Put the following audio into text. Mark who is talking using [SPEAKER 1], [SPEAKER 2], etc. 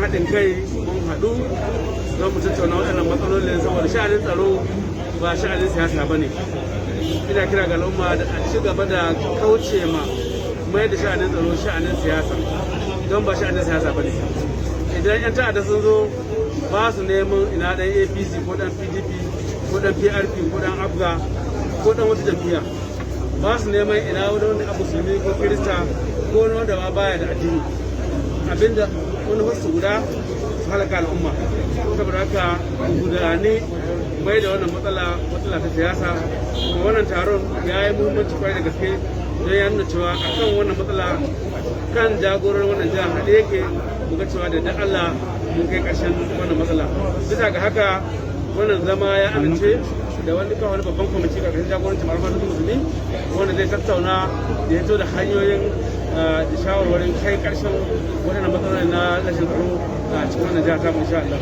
[SPEAKER 1] Haɗin kai mun haɗu don mu tattauna waɗannan matsalolin, saboda sha'anin tsaro ba sha'anin siyasa ba ne. Ina kira ga al'umma da a ci gaba da kauce ma mai da sha'anin tsaro sha'anin siyasa, don ba sha'anin siyasa ba ne. Idan 'yan ta'adda sun zo, ba su neman ina dan APC ko dan PDP ko dan PRP ko dan APGA ko dan wata jam'iyya. Ba su neman ina wani wanda a Musulmi ko Kirista ko wani wanda ba baya da addini. Abinda wani wasu guda su halaka al'umma. Saboda haka gudane mai da wannan matsala matsala ta siyasa. Kuma wannan taron ya yi muhimmanci kwarai da gaske, don ya nuna cewa akan wannan matsala kan jagoran wannan jiha haɗe yake, muga cewa da dan Allah mun kai ƙarshen wannan matsala. Bisa ga haka, wannan zama ya amince da wani kan wani babban kwamiti ƙarƙashin jagorancin Malama Musulmi, wanda zai tattauna da ya da hanyoyin da shawarwarin kai ƙarshen waɗannan matsaloli na rashin tsaro a cikin wannan jiha ta, insha Allah.